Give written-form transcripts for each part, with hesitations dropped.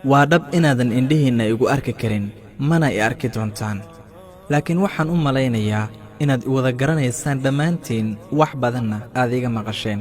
Waa dhab inaadan indhihiinna igu arki karin, mana i arki doontaan, laakiin waxaan u malaynayaa inaad i wada garanaysaan dhammaantiin, wax badanna aad iga maqasheen.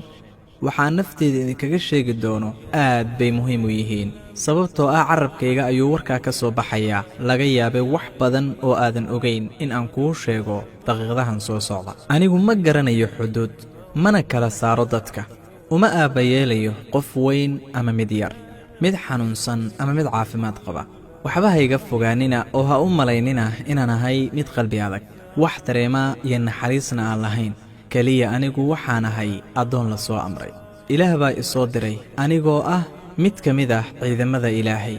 Waxaan nafteyda idinkaga sheegi doono aad bay muhiim u yihiin, sababtoo ah carabkayga ayuu warkaa ka soo baxayaa. Laga yaabay wax badan oo aadan ogayn in aan kuu sheego daqiiqadahan soo socda. Anigu ma garanayo xuduud, mana kala saaro dadka. Uma aabbayeelayo qof weyn ama mid yar, mid xanuunsan ama mid caafimaad qaba. Waxba ha iga fogaanina oo ha u malaynina inaan ahay mid qalbi adag, wax dareemaa iyo naxariisna aan lahayn. Keliya anigu waxaan ahay addoon la soo amray. Ilaah baa i soo diray anigoo ah mid ka mid ah ciidamada Ilaahay.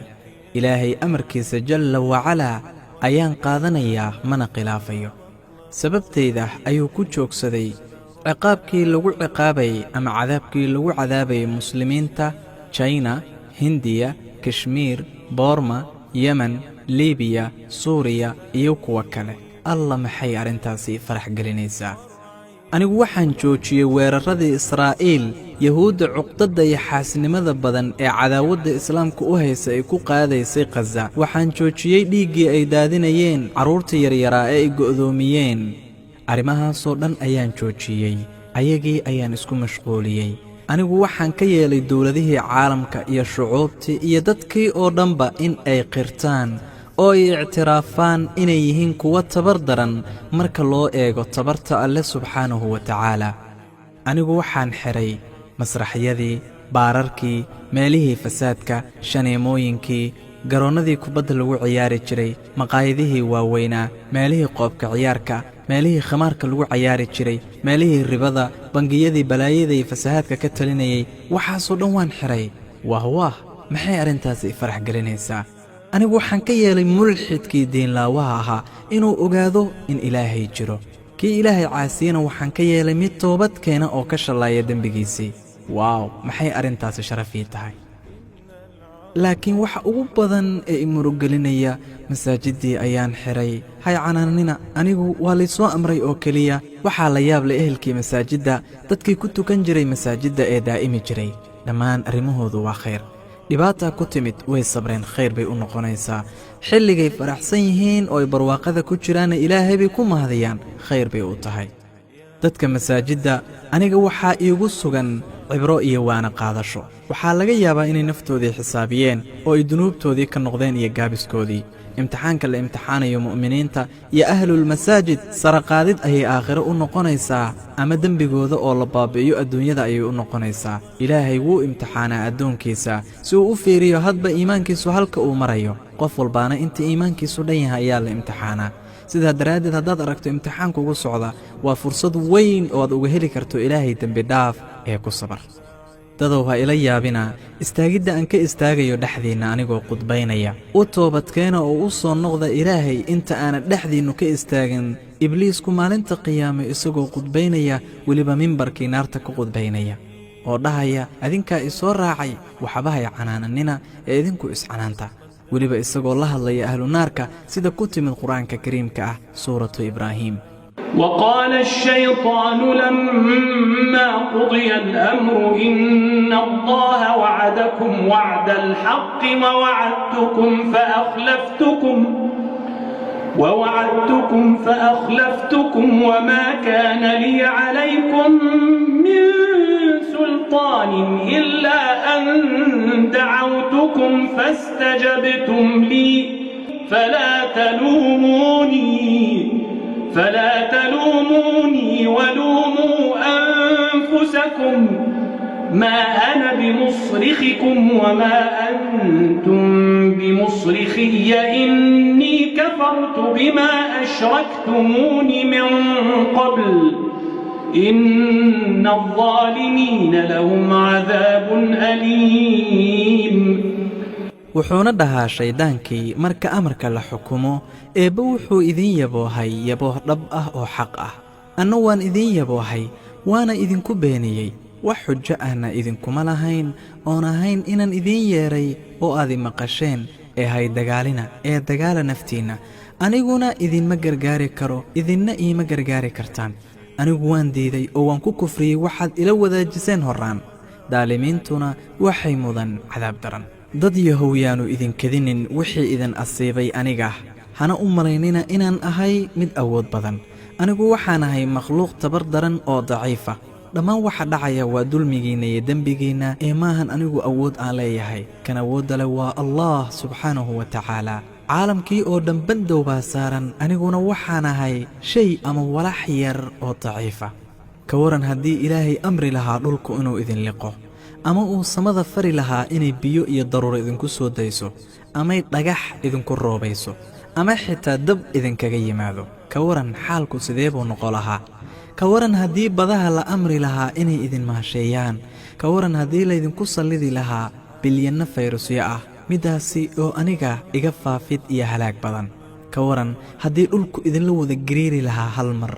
Ilaahay amarkiisa jalla wacalaa ayaan qaadanayaa, mana khilaafayo. Sababtayda ayuu ku joogsaday ciqaabkii lagu ciqaabayay ama cadaabkii lagu cadaabayay Muslimiinta Jayna, Hindiya, Kashmiir, Boorma, Yemen, Liibiya, Suuriya iyo kuwa kale. Alla, maxay arrintaasi farax gelinaysaa! Anigu waxaan joojiyey weerarradii Israa'iil, Yahuudda cuqdadda iyo xaasnimada badan ee cadaawadda Islaamka u haysa ay ku qaadaysay Khaza. Waxaan joojiyey dhiiggii ay daadinayeen carruurta yaryaraa ee ay go'doomiyeen. Arrimahaasoo dhan ayaan joojiyey. Ayagii ayaan isku mashquuliyey. Anigu waxaan ka yeelay dowladihii caalamka iyo shucuubtii iyo dadkii oo dhanba in ay qirtaan oo ay ictiraafaan inay yihiin kuwo tabar daran marka loo eego tabarta Alle subxaanahu wa tacaala. Anigu waxaan xidhay masraxyadii, baararkii, meelihii fasaadka, shaneemooyinkii, garoonnadii kubadda lagu ciyaari jiray, maqaayadihii waaweynaa, meelihii qoobka ciyaarka, meelihii khamaarka lagu cayaari jiray, meelihii ribada, bangiyadii balaayada iyo fasahaadka ka talinayay. Waxaasoo dhan waan xidhay. Wah wah, maxay arrintaasi i farax gelinaysaa! Anigu waxaan ka yeelay mulxidkii diinlaawaha ahaa inuu ogaado in Ilaahay jiro. Kii Ilaahay caasiyena waxaan ka yeelay mid toobad keena oo ka shallaaya dembigiisii. Wow, maxay arrintaasi sharafii tahay! Laakiin waxa ugu badan ee i murugelinaya, masaajiddii ayaan xidhay. Hay canaanina, anigu waa laysoo amray oo keliya. Waxaa la yaab leh ehelkii masaajidda, dadkii ku tukan jiray masaajidda ee daa'imi jiray. Dhammaan arrimahoodu waa khayr. Dhibaataa ku timid, way sabreen, khayr bay u noqonaysaa. Xilligay faraxsan yihiin oo ay barwaaqada ku jiraanna Ilaahay bay ku mahadiyaan, khayr bay u tahay. Dadka masaajidda aniga waxaa iigu sugan cibro iyo waana qaadasho. Waxaa laga yaabaa inay naftoodii xisaabiyeen oo ay dunuubtoodii ka noqdeen iyo gaabiskoodii. Imtixaanka la imtixaanayo mu'miniinta iyo ahlulmasaajid saraqaadid ayay aakhiro u noqonaysaa, ama dembigooda oo la baabi'iyo adduunyada ayay u noqonaysaa. Ilaahay wuu imtixaanaa addoonkiisa si uu u fiiriyo hadba iimaankiisu halka uu marayo. Qof walbaana inta iimaankiisu dhan yahay ayaa la imtixaanaa. Sidaa daraaddeed, haddaad aragto imtixaan kugu socda, waa fursad weyn oo aad uga heli karto Ilaahay dembi dhaaf ee ku sabar. Dadow, ha ila yaabina istaagidda aan ka istaagayo dhexdiinna anigoo qudbaynaya. U toobadkeena oo u soo noqda Ilaahay inta aanan dhexdiinnu ka istaagin Ibliisku maalinta qiyaame, isagoo qudbaynaya, weliba mimbarkii naarta ku qudbaynaya oo dhahaya: "Adinkaa isoo raacay, waxba hay canaananina ee idinku iscanaanta." Weliba isagoo la hadlaya ahlu naarka, sida ku timid Qur-aanka Kariimka ah, Suuratu Ibraahiim. وقال الشيطان لما قضي الأمر إن الله وعدكم وعد الحق ووعدتكم فأخلفتكم وما كان لي عليكم من سلطان إلا أن دعوتكم فاستجبتم لي، فلا تلوموني ولوموا أنفسكم، ما أنا بمصرخكم وما أنتم بمصرخي، إني كفرت بما أشركتمون من قبل، إن الظالمين لهم عذاب أليم. Wuxuuna dhahaa shayddaankii marka amarka la xukumo: "Eebbe wuxuu idin yaboohay yabooh dhab ah oo xaq ah. Anna waan idin yaboohay, waana idinku beeniyey. Wax xujo ahna idinkuma lahayn oon ahayn inaan idiin yeedhay oo aad i maqasheen. Ee hay dagaalina ee dagaala naftiinna. Aniguna idinma gargaari karo, idinna iima gargaari kartaan. Anigu waan diiday oo waan ku kufriyey waxaad ila wadaajiseen horraan. Daalimiintuna waxay mudan cadaab daran." Dad yahow, yaanu idinkadinin wixii idin asiibay aniga. Hana u malaynina inaan ahay mid awood badan. Anigu waxaan ahay makhluuq tabar daran oo daciifa. Dhammaan waxa dhacaya waa dulmigiinna iyo dembigiinna ee maahan anigu awood aan leeyahay. Kan awoodda leh waa Allah subxaanahu wa tacaala. Caalamkii oo dhan bandow baa saaran, aniguna waxaan ahay shay ama walax yar oo daciifa. Ka waran haddii Ilaahay amri lahaa dhulku inuu idin liqo, ama uu samada fari lahaa inay biyo iyo daruuro idinku soo dayso, amay dhagax idinku roobayso, ama xitaa dab idinkaga yimaado? Ka waran, xaalku sidee buu noqon lahaa? Ka waran haddii badaha la amri lahaa inay idin maasheeyaan? Ka waran haddii laydinku sallidi lahaa bilyanno fayrusyo ah, middaasi oo aniga iga faafid iyo halaag badan? Ka waran haddii dhulku idinla wada gariiri lahaa hal mar?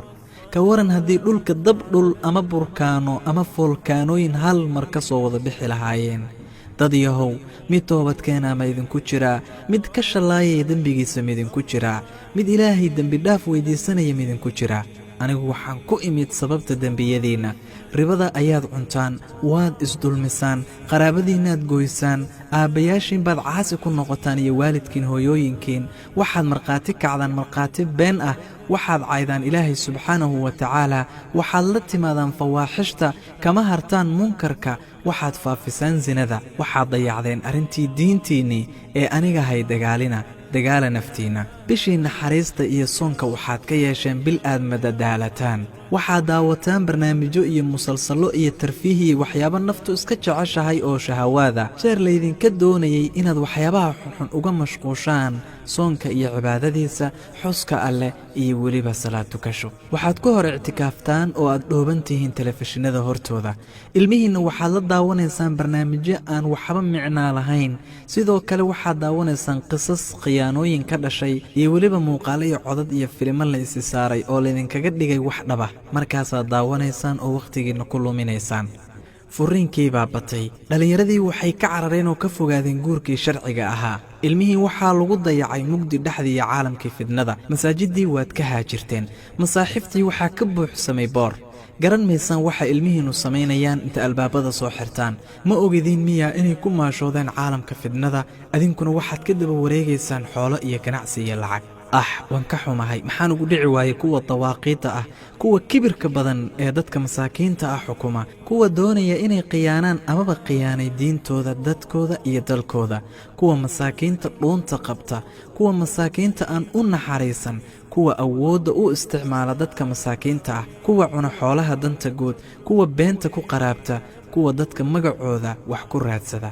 Ka waran haddii dhulka dab dhul ama burkaano ama foolkaanooyin hal mar ka soo wada bixi lahaayeen? Dad yahow, mid toobadkeenaa ma idinku jiraa? Mid ka shallaayaya dembigiisa ma idinku jiraa? Mid Ilaahay dembidhaaf weyddiisanaya ma idinku jiraa? Anigu waxaan ku imid sababta dembiyadiinna. Ribada ayaad cuntaan, waad isdulmisaan, qaraabadiinnaad gooysaan, aabbayaashiin baad caasi ku noqotaan iyo waalidkiin, hooyooyinkiin. Waxaad markhaati kacdaan markhaati been ah. Waxaad caydaan Ilaahay subxaanahu wa tacaala. Waxaad la timaadaan fawaaxishta, kama hartaan munkarka. Waxaad faafisaan sinada. Waxaad dayacdeen arrintii diintiinnii ee aniga hay dagaalina, dagaala naftiinna. Bishii naxariista iyo soonka waxaad ka yeesheen bil aad madadaalataan. Waxaad daawataan barnaamijyo iyo musalsallo iyo tarfiih iyo waxyaabo naftu iska jeceshahay oo shahawaada. Jeer laydinka doonayay inaad waxyaabaha xunxun uga mashquushaan soonka iyo cibaadadiisa, xuska Alleh iyo weliba salaad tukasho, waxaad ku hor ictikaaftaan oo aad dhooban tihiin telefishinada hortooda. Ilmihiinna waxaad la daawanaysaan barnaamijyo aan waxba micnaa lahayn. Sidoo kale waxaad daawanaysaan qisas khiyaanooyin ka dhashay iyo weliba muuqaalo iyo codad iyo filimo la isi saaray oo laydinkaga dhigay wax dhaba. Markaasaad daawanaysaan oo wakhtigiinna ku luminaysaan. Furiinkii baa batay. Dhallinyaradii waxay ka carareen oo ka fogaadeen guurkii sharciga ahaa. Ilmihii waxaa lagu dayacay mugdi dhexdii iyo caalamkii fidnada. Masaajiddii waad ka haajirteen. Masaaxiftii waxaa ka buuxsamay boor. Garan maysaan waxa ilmihiinnu samaynayaan inta albaabada soo xirtaan. Ma ogidiin miyaa inay ku maashoodeen caalamka fidnada? Adinkuna waxaad ka daba wareegaysaan xoolo iyo ganacsi iyo lacag. Ah, waan ka xumahay. Maxaan ugu dhici waayey kuwa dawaaqiidda ah, kuwa kibirka badan ee dadka masaakiinta ah xukuma, kuwa doonaya inay khiyaanaan amaba khiyaanay diintooda, dadkooda iyo dalkooda, kuwa masaakiinta dhuunta qabta, kuwa masaakiinta aan u naxariisan, kuwa awoodda u isticmaala dadka masaakiinta ah, kuwa cuna xoolaha danta guud, kuwa beenta ku qaraabta, kuwa dadka magacooda wax ku raadsada,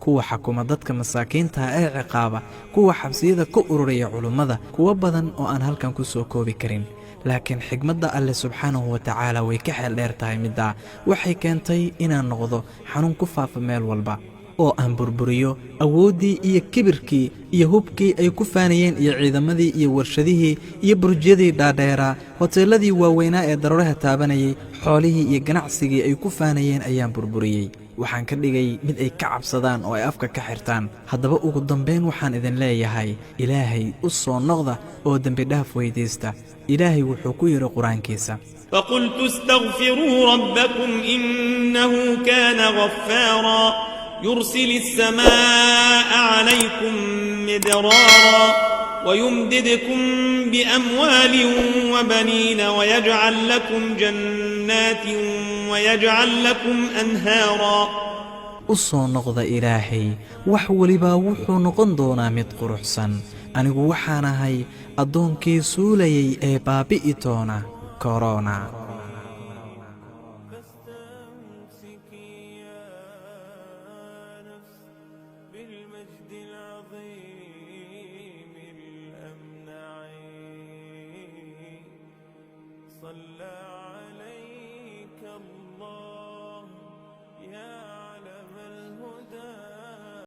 kuwa xakuma dadka masaakiinta ah ee ciqaaba, kuwa xabsiyada ku ururiya culummada, kuwo badan oo aan halkan ku soo koobi karin. Laakiin xigmadda Alleh subxaanahu wa tacaala way ka xeel dheer tahay middaa. Waxay keentay inaan noqdo xanuun ku faafa meel walba oo aan burburiyo awooddii iyo kibirkii iyo hubkii ay ku faanayeen iyo ciidamadii iyo warshadihii iyo burjyadii dhaadheeraa, hoteelladii waaweynaa ee daruuraha taabanayay, xoolihii iyo ganacsigii ay ku faanayeen ayaan burburiyey. Waxaan ka dhigay mid ay ka cabsadaan oo ay afka ka xirtaan. Haddaba ugu dambayn waxaan idin leeyahay, Ilaahay u soo noqda oo dembidhaaf weydiista. Ilaahay wuxuu ku yidhi Qur-aankiisa: فقلت استغفروا ربكم إنه كان غفارا يرسل السماء عليكم مدرارا ويمددكم بأموال وبنين ويجعل لكم جنات ويجعل لكم أنهارا. U soo noqda Ilaahay, wax welibaa wuxuu noqon doonaa mid quruxsan. Anigu waxaan ahay addoonkii suulayay ee baabi'i doona korona. فاستمسكي يا نفس بالمجد العظيم الأمنع. صلى عليك الله يا علم الهدى.